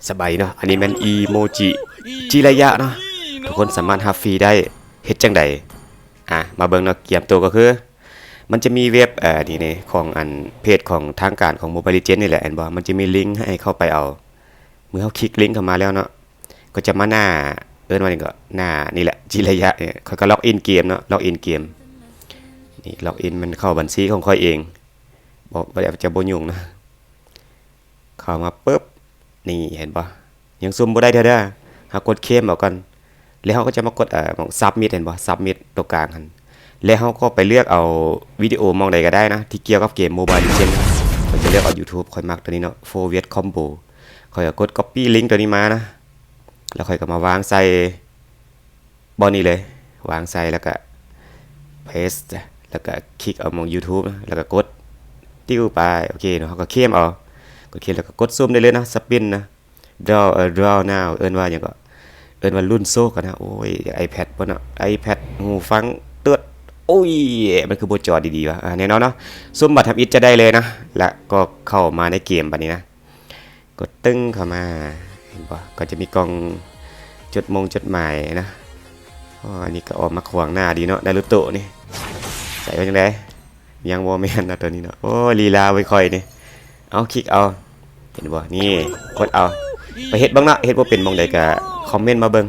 ສະບາຍດີເນາະ ອັນນີ້ແມ່ນອີໂມຈິຈິໄລຍະເນາະ ທຸກຄົນສາມາດຮັບຟຣີໄດ້. ເຮັດຈັ່ງໃດ? ອ່າ ມາເບິ່ງເນາະ ກຽມໂຕກໍຄື ມັນຈະມີເວັບ ເອີ ນີ້ເດ້ ຂອງອັນເພຈຂອງທາງການຂອງ Mobile Legend ນີ້ແຫຼະ ເຫັນບໍ່? ມັນຈະມີລິງໃຫ້ເຂົ້າໄປເອົາ. ເມື່ອເຮົາຄລິກລິງເຂົ້າມາແລ້ວເນາະ ກໍຈະມາໜ້າ ເອີ້ນວ່າຫຍັງກໍ ໜ້ານີ້ແຫຼະ ຈິໄລຍະນີ້. ຂ້ອຍກໍລັອກອິນເກມເນາະ ລັອກອິນເກມ ນີ້ ລັອກອິນ ມັນເຂົ້າບັນຊີຂອງຂ້ອຍເອງ ບໍ່ ບໍ່ໄດ້ ຈະບໍ່ຫຍຸ້ງນະ. ເຂົ້າມາປຶບ ນີ້ເຫັນບໍ່? ຍັງຊຸ່ມບໍ່ໄດ້ເທື່ອເດີ ເຮົາກົດເຄມເອົາກ່ອນ ແລ້ວເຮົາກໍຈະມາກົດ ເອີ ໝ່ອງ Submit ເຫັນບໍ່? Submit ຕົວກາງຫັ້ນ ແລ້ວເຮົາກໍໄປເລືອກເອົາວິດີໂອໝ່ອງໃດກໍໄດ້ນະ ທີ່ກ່ຽວກັບເກມ Mobile Legend. ຂ້ອຍຈະເລືອກເອົາ YouTube ຂ້ອຍມັກຕົວນີ້ເນາະ Four Wet Combo. ຂ້ອຍກໍກົດ Copy Link ຕົວນີ້ມານະ ແລ້ວຂ້ອຍກໍມາວາງໃສ່ບ່ອນນີ້ເລີຍ ວາງໃສ່ ແລ້ວກໍ Paste ແລ້ວກໍຄລິກເອົາໝ່ອງ YouTube ນະ ແລ້ວກໍກົດ ຕິວໄປ ໂອເຄເນາະ ເຮົາກໍເຄມເອົາ ກົດເຄມ ແລ້ວກໍກົດຊຸ່ມໄດ້ເລີຍເນາະ Spin ນະ Draw ເອີ Draw Now ເອີ້ນວ່າຫຍັງກໍ ເອີ້ນວ່າລຸ້ນໂຊກກັນນະ. ໂອ້ຍ iPad ບໍ່ເນາະ iPad ຫູຟັງ ເຕີດ ໂອ້ຍ ມັນຄືບໍ່ຈໍດີໆວະ. ອ່າ ແນ່ນອນເນາະ ຊຸ່ມບັດທຳອິດຈະໄດ້ເລີຍນະ ແລ້ວກໍເຂົ້າມາໃນເກມບັດນີ້ນະ ກົດຕຶ້ງເຂົ້າມາ ເຫັນບໍ່? ກໍຈະມີກ່ອງຈົດມົງຈົດໝາຍນະ. ອໍ ອັນນີ້ກໍອອກມາຂວາງໜ້າດີເນາະ ນາຣູໂຕະນີ້ ໃສ່ວ່າຈັ່ງໃດ? ຍັງບໍ່ແມ່ນເນາະຕົວນີ້ເນາະ. ໂອ້ ລີລາໄວຂ້ອຍນີ້ ເອົາ ຄລິກເອົາ ເຫັນບໍ່? ນີ້ ກົດເອົາ ໄປເຮັດເບິ່ງເນາະ ເຮັດບໍ່ເປັນໝ່ອງໃດກໍຄອມເມັນມາເບິ່ງ.